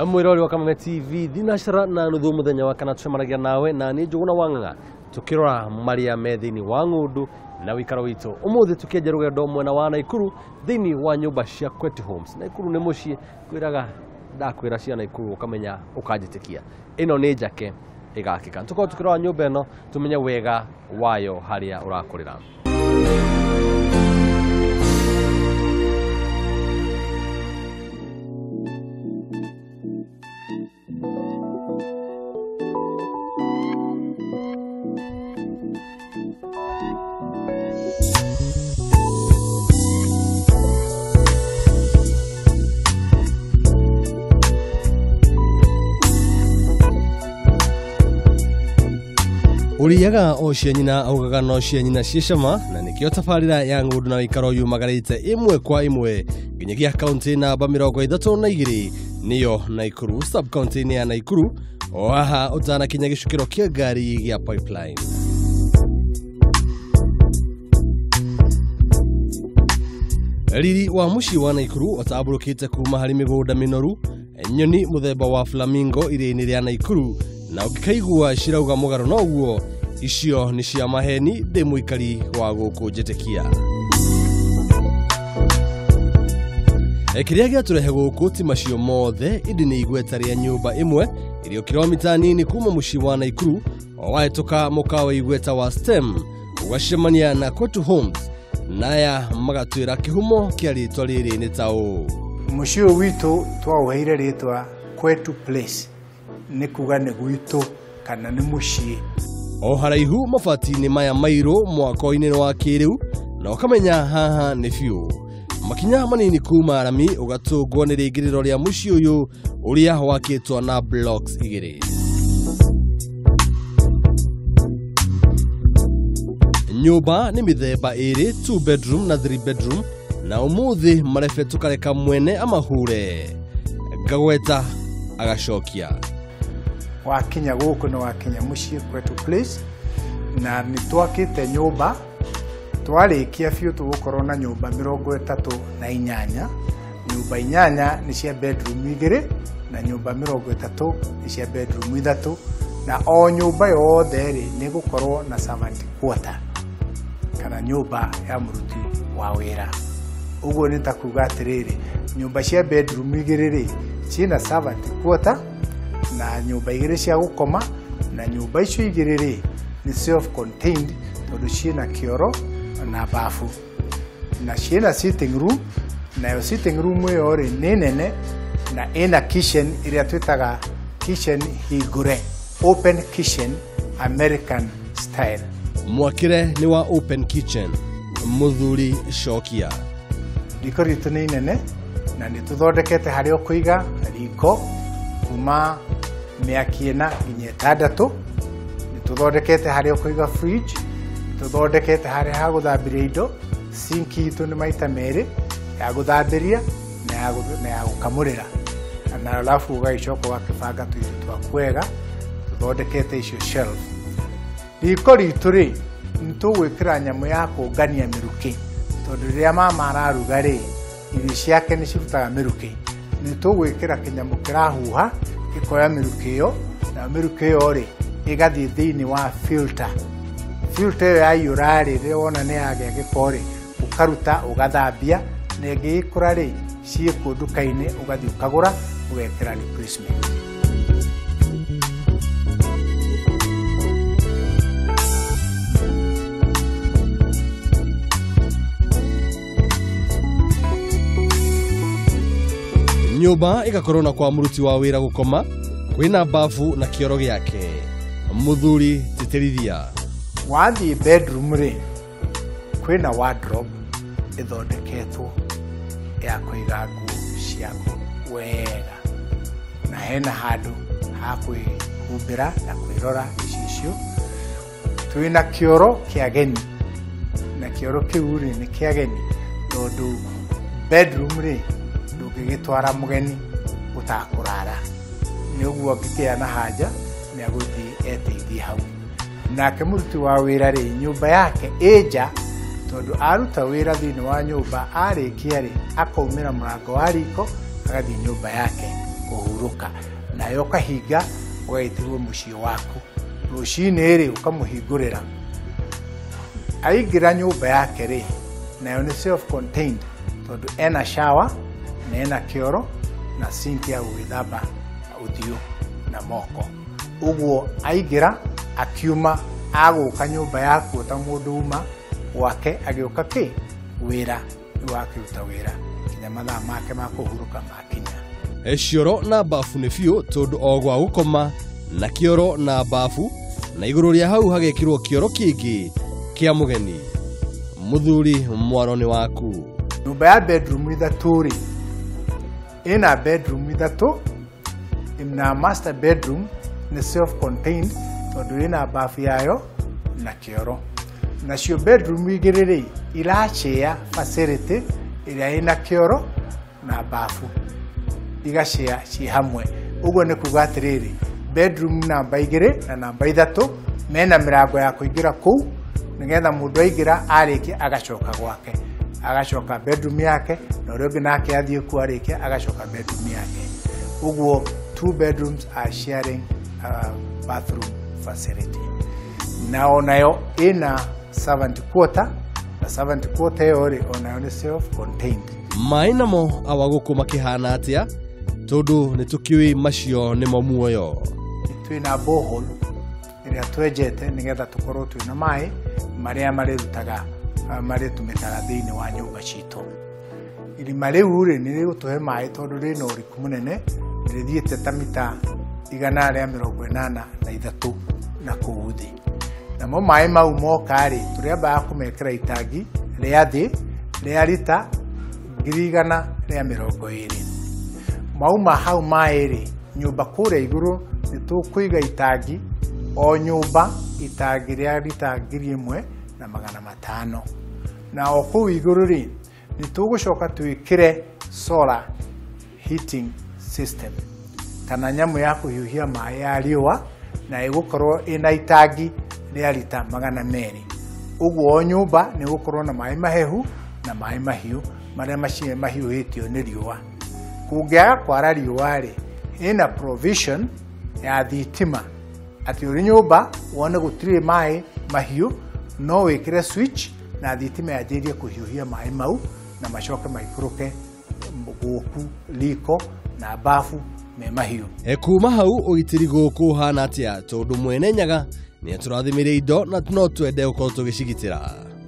Mwirori wa Kameme TV thinacara na nuthu muthenya wa kana tucemanagia nawe na ni Njuguna wa Ng'ang'a tukirora maria me thiini wa ng'undu na wikaro witu. Umuthi tukienja rugendo mwena wa Naikuru thiini wa nyumba cia Kwetu Homes. Naikuru ni mucii kwiraga ndakwira cia Naikuru ukamenya ukanjitikia. Ino ni njake igakika. Tukorwo tukirora nyumba ino tumenye wega wayo haria urakurira. Uriaga o cia nyina augaga no cia nyina ciĩ cama na nĩkĩo tabarĩra ya ng'ũndũ na wĩikaro yumagarĩte ĩmwe kwa ĩmwe nginyagia kaunti namba 32 nĩyo Naikuru sub county-inĩ ya Naikuru o haha ũtanakinya gĩcukĩro kĩa ngari gĩa Pipeline. Riri wa mũciĩ wa Naikuru ũtambũrũkĩte kuma harĩ mĩgũnda mĩnoru nyoni mũthemba wa flamingo iria-inĩ rĩa Naikuru na ũngĩkaigua cirauga mũgarũ noguo icio nĩ cia maheni ndĩ mũikari wa gũkũ njĩtĩkia. Kĩrĩa gĩatũrehe gũkũ ti macio mothe ĩndĩ nĩ igweta rĩa nyũmba ĩmwe ĩrĩ kilomita nini kuma mũciĩ wa Naikuru o wahĩtũka mũkawa igweta wa STEM ũgacemania na Kwetu Homes naya magatwĩra kĩhumo kĩa rĩtwa rĩrĩ nĩ ta ũũ. Mũciĩ ũyũ witũ twaũheire rĩtwa Kwetu Place nĩ kuga nĩ gwitũ kana nĩ mũciĩ. O haraihu mabati-inĩ maya mairũ mwako-inĩ wa kĩrĩu na ũkamenya haha nĩ biũ. Makinya manini kuma rami ũgatũngwo nĩ rĩingĩrĩro rĩa mũciĩ ũyũ ũrĩa wakĩtwo na blocks igĩrĩ. Nyũmba nĩ mĩthemba ĩrĩ, 2 bedroom na 3 bedroom, na ũmũthĩ marebe tũkareka mwene amahure. Ngagweta agacokia. Wakinya gũkũ nĩ wakinya mũciĩ Kwetu Place na nĩ twakĩte nyũmba twarĩkia biũ tũgũkorwo na nyũmba 38. Nyũmba inyanya nĩ cia bedroom igĩrĩ na nyũmba 30 nĩ cia bedroom ithatũ na o nyũmba yothe rĩ nĩ gũkorwo na servant quarter kana nyũmba ya mũruti wa wĩra. Ũguo nĩ ta kuga atĩrĩrĩ, nyũmba cia bedroom igĩrĩ rĩ ciĩna servant quarter na nyũmba igĩrĩ cia gũkoma na nyũmba icio igĩrĩ rĩ nĩ self contained tondũ ciĩna kĩoro na bafu na ciĩna sitting room, nayo sitting room ĩyo rĩ nĩ nene na ĩna kitchen ĩrĩa twĩtaga kitchen hingũre, open kitchen American style. Mwakĩre nĩ wa open kitchen. Mũthuri cokia. Riko ritũ nĩ inene na nĩ tũthondekete harĩa ũkũiga riko kuma mĩaki ĩna nginya ĩtandatũ. Nĩ tũthondekete harĩa ũkũiga fridge, nĩ tũthondekete harĩa ha gũthambĩria indo. Sink itũ nĩ maita merĩ, ya gũthambĩria na ya gũkamũrĩra, na alafu ũgagĩcoka ũgakĩbanga tũindo twaku wega. Tũthondekete icio shelf. Riko ritũ rĩ nĩ tũgwĩkĩra nyamũ ya kũngania mĩrukĩ tondũ rĩrĩa mama araruga rĩ irio ciake nĩ cirutaga mĩrukĩ. Nĩ tũgwĩkĩra kĩnyamũ kĩrahuha gĩkoya mĩrukĩ ĩyo, na mĩrukĩ ĩyo rĩ ĩgathiĩ thĩinĩ wa filter. Filter ĩyo yaiyũra rĩ, rĩrĩa wona nĩ yagĩa gĩko rĩ ũkaruta ũgathambia, na ĩngĩgĩkũra rĩ ciĩkuo nduka-inĩ ũgathiĩ ũkagũra ũgekĩra replacement. Nyũmba ĩgakorwo na kwa mũruti wa wĩra gũkoma, kwĩna bafu na kĩoro gĩake. Mũthuri tĩtĩrithia. Wathiĩ bedroom rĩ kwĩna wardrobe ĩthondeketwo ya kũiga nguo ciaku wega, na hena handũ ha kwĩhumbĩra na kwĩrora gĩcicio. Twĩna kĩoro kĩa ageni, na kĩoro kĩu rĩ nĩ kĩa ageni tondũ bedroom rĩ ndũngĩgĩtwara mũgeni ũtakũrara, nĩ ũguo angĩkĩgĩa na haja nĩ agũthiĩ eteithie hau. Nake mũruti wa wĩra rĩ nyũmba yake ĩ nja tondũ aruta wĩra thĩinĩ wa nyũmba arĩkia rĩ akaumĩra mũrango wa riko agathiĩ nyũmba yake. Kũhurũka. Nayo ũkahinga ũgagĩtigwo mũciĩ waku. Rũcinĩ rĩ ũkamũhingũrĩra. Aingĩra nyũmba yake rĩ, nayo nĩ self contained tondũ ena shower na ena kĩoro na sink ya gwĩthamba ũthiũ na moko. Ũguo aingĩra akiuma agũka nyũmba yaku ta mũndũ uma gwake agĩũka kĩ wĩra wakĩruta wĩra nginya mathaa make ma kũhurũka makinya. Cioro na bafu nĩ biũ tondũ o gwa gũkoma na kĩoro na bafu na igũrũ rĩa hau hagekĩrwo kĩoro kĩngĩ kĩa mũgeni. Mũthuri mwaro nĩ waku. Nyũmba ya bedroom ithatũ rĩ, ĩna bedroom ithatũ na master bedroom nĩ self contained tondũ ĩna bafu yayo na kĩoro. Nacio bedroom igĩrĩ rĩ irashare facility ĩrĩa ĩna kĩoro na bafu, igashare ci hamwe. Ũguo nĩ kuga atĩrĩrĩ, bedroom namba 2 na namba 3 mena mĩrango ya kũingĩra kũu nĩgetha mũndũ aingĩra arĩkia agacoka gwake, agacoka bedroom yake, na ũrĩa ũngĩ nake athiĩ kuo arĩkia agacoka bedroom yake. Ũguo 2 bedrooms are sharing a bathroom facility. Na onayo ĩna servant quarter, na servant quarter ĩyo rĩ onayo nĩ self contained. Maĩ namo awa gũkũ makĩhana atĩa tondũ nĩ tũkĩũĩ macio nĩmo muoyo. Twĩna borehole ĩrĩa twenjete nĩgetha tũkorwo twĩna maĩ marĩa marĩrutaga marĩtũmĩkaga thĩinĩ wa nyũmba citũ. Irima rĩu rĩ nĩ rĩgũtũhe maĩ tondũ rĩna ũriku mũnene, rĩthiĩte ta mita 183 na kũu thĩ. Namo maĩ mau moka rĩ tũrĩambaga kũmekĩra itangi rĩa thĩ rĩa rita 120,000. Mauma hau maĩ rĩ, nyũmba kũrĩa igũrũ nĩ tũkũiga itangi o nyũmba itangi rĩa rita 1,500. Na o kũu igũrũ rĩ nĩ tũgũcoka twĩkĩre solar heating system kana nyamũ ya kũhiũhia maĩ ya riũa, na ĩgũkorwo ĩna itangi rĩa rita 200. Ũguo o nyũmba nĩ gũkorwo na maĩ mahehu na maĩ mahiũ marĩa macio mahiũhĩtio nĩ riũa. Kũngĩaga kwara riũa rĩ, ĩna provision ya thitima atĩ ũrĩ nyũmba wone gũtirĩ maĩ mahiũ no wĩkĩre switch na thitima yanjĩrĩrie kũhiũhia maĩ mau na macoke maikũrũke gũkũ riko na bafu me mahiũ. Kuma hau ũgitĩri gũkũ ũhana atĩa tondũ mwene Nyaga nĩ atũrathimire indo na no twende gũkorwo tũgĩcigitĩra.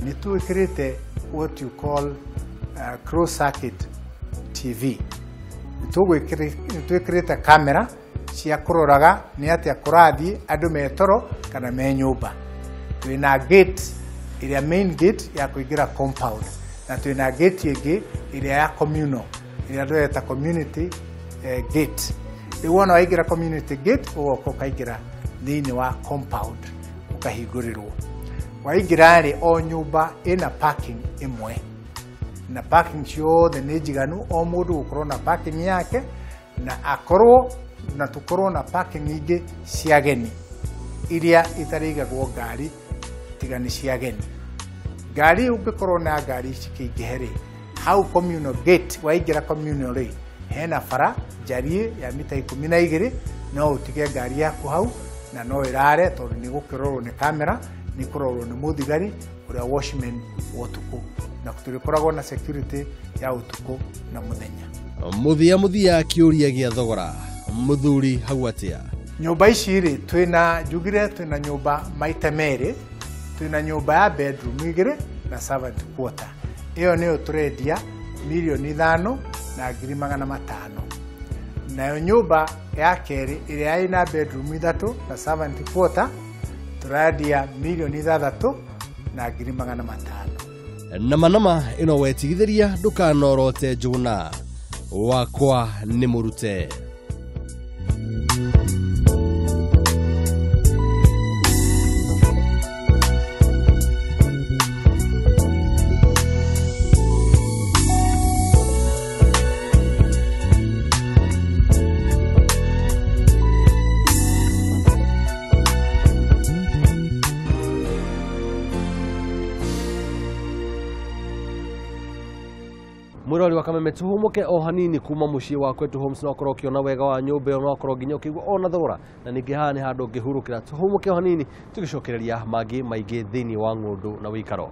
Nĩ twĩkĩrĩte what you call closed circuit TV. Nĩ twĩkĩrĩte kamera cia kũroraga nĩ atĩa kũrathiĩ andũ me toro kana me nyũmba. Twĩna gate ĩrĩa main gate ya kũingĩra compound, na twĩna gate ĩngĩ ĩrĩa ya communal ĩrĩa tũreta community gate. Rĩu wona waingĩra community gate ũgoka ũkaingĩra thĩinĩ wa compound ũkahingũrĩrwo. Waingĩra rĩ, o nyũmba ĩna parking ĩmwe, na parking ciothe nĩ njiganu, o mũndũ gũkorwo na parking yake, na akorwo na tũkorwo na parking ingĩ cia ageni iria itarĩigagwo ngari tiga nĩ cia ageni. Ngari ũngĩkorwo na ngari cikĩingĩhe rĩ, hau communal gate waingĩra communal rĩ, hena bara njariĩ ya mita 12, no ũtige ngari yaku hau na no ĩrare tondũ nĩ gũkĩrorwo nĩ kamera, nĩ kũrorwo nĩ mũthigari ũrĩa watchman wa ũtukũ, na tũrĩkoragwo na security ya ũtukũ na mũthenya. Mũthia mũthia kĩũria gĩa thogora mũthuri hau atĩa? Nyũmba ici rĩ, twĩna njugire twĩna nyũmba maita merĩ, twĩna nyũmba ya bedroom 2 na servant quarter. Ĩyo nĩyo tũrendia 5,500,000. Nayo nyũmba ya kerĩ ĩrĩa ĩna bedroom 3 na servant quarter tũrendia 6,500,000. Nama nama ĩno wetigithĩria ndũkanorote Njũgũna wakwa nĩ mũrute. Mwirori wa Kameme, tuhumuke o hanini kuma muciĩ wa Kwetu Homes, no ũkorwo ũkĩona wega wa nyũmba ĩyo, no ũkorwo nginya ũkĩigua ona thogora, na ningĩ haha nĩ handũ ũngĩhurũkĩra. Tuhumuke o hanini tũgĩcokereria mangĩ maingĩ thĩinĩ wa ng'ũndũ na wĩikaro.